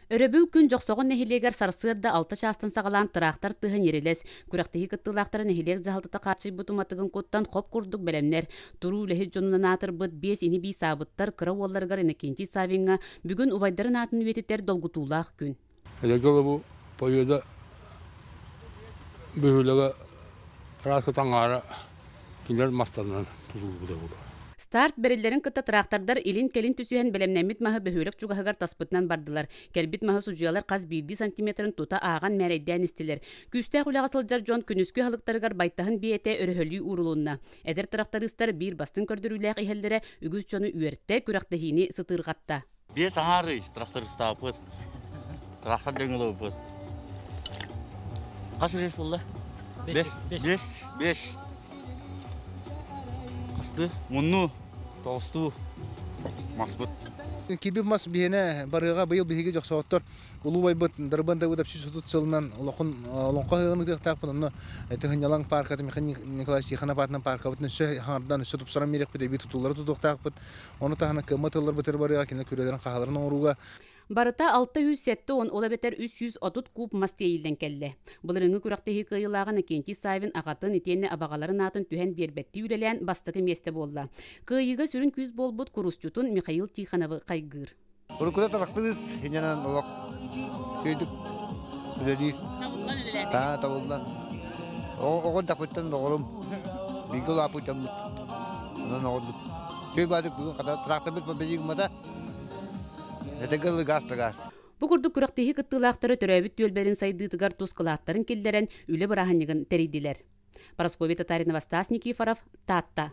Өрөбүл күн Дьохсоҕон нэһилиэгэр сарсыарда алта чаастан саҕалаан тыраахтар тыаһа ньирилэс, күрэхтэһии кыттыылаахтара нэһилиэк дьаһалтата хааччыйбыт уматыгын куттан хоп курдук бэлэмнэр. Туруу үлэһит дьонунан аатырбыт биэс ини-бии саабыттар кыра уолларыгар Иннокентий Савиҥҥа бүгүн убайдарын аатын үйэтитэр долгутуулаах күн. Эдэргэ бу Победа бөһүөлэгэ араас таҥаара кинилэр мастарынан тутуллубута буолуо. Старт бэриллэрин кытта тыраахтардар илин-кэлин түсүһэн бэлэмнэммит маһы бөһүөлэк чугаһыгар таспытынан бардылар. Кэлбит маһы судьуйалар хас биирдии сантиметрын тута ааҕан мээрэйдээн истилэр. Күүстээх үлэҕэ сылдьар дьон күнүскү аһылыктарыгар байтаһын биэтэ өрөһөлүү уурулунна. Эдэр тырахтарыыстар биир бастыҥ көрдөрүүлээх иһэллэрэ үгүс дьону үөртэ, күрэхтэһиини сытыырҕатта. Биэс аҥаар ый трактористаабыт. Трактор дөҥөлөбүт. Хас рейс буолла? Бес. Бес. Бес. Хасты? Мунну. Тоҕустуу. Маспыт. Кирбит мас биһиэнэ барыаҕа быйыл биһиги дьохсоҕоттор улуу байбыт Дарбан Давыдов 130 сылынан олохун олоҥхо ыһыаҕын ыытыахтаахпын онно Тыһынньалаҥ паарката Михаил Николаевич Тихонов аатынан пааркабытын өссө хаҥардан өссө тупсаран биэриэхпит эбии тутуулары тутуохтаахпыт ону таһынан кыаммат ыалларбытыгар барыаҕа кинилэр күрүөлэрин хаһаларын оҥорууга Барыта 670, ол эбэтэр 330 куб мас тиэйиллэн кэллэ. Былырыыҥҥы күрэхтэһии кыайыылааҕа Иннокентий Савин аҕатын итиэннэ абаҕаларын аатын түһэн биэрбэттии үлэлээн бастакы миэстэ буолла. Кыайыыга сүрүн күүс буолбут курусчутун Михаил Тихоновы хайгыыр. Уруккута тарахтыыс иннэнэн олох сүйдүк үлэлиир. Табыллан үлэлээтэ. Таа табыллан. Оҕо дапыттан доҕорум. Бииргэ улааппыт дьоммут. Онон оҕорбут. Сүй баадык бүгүн хата тракторбыт победигмата. Этэгэл газ газ. Бу курдук күрэхтэһии кыттыылаахтара төрөөбүт түөлбэлэрин сайдыытыгар тус кылааттарын киллэрэн үлэ бырааһынньыгын тэрийдилэр. Парасковья Татаринова, Стас Никифоров, Таатта.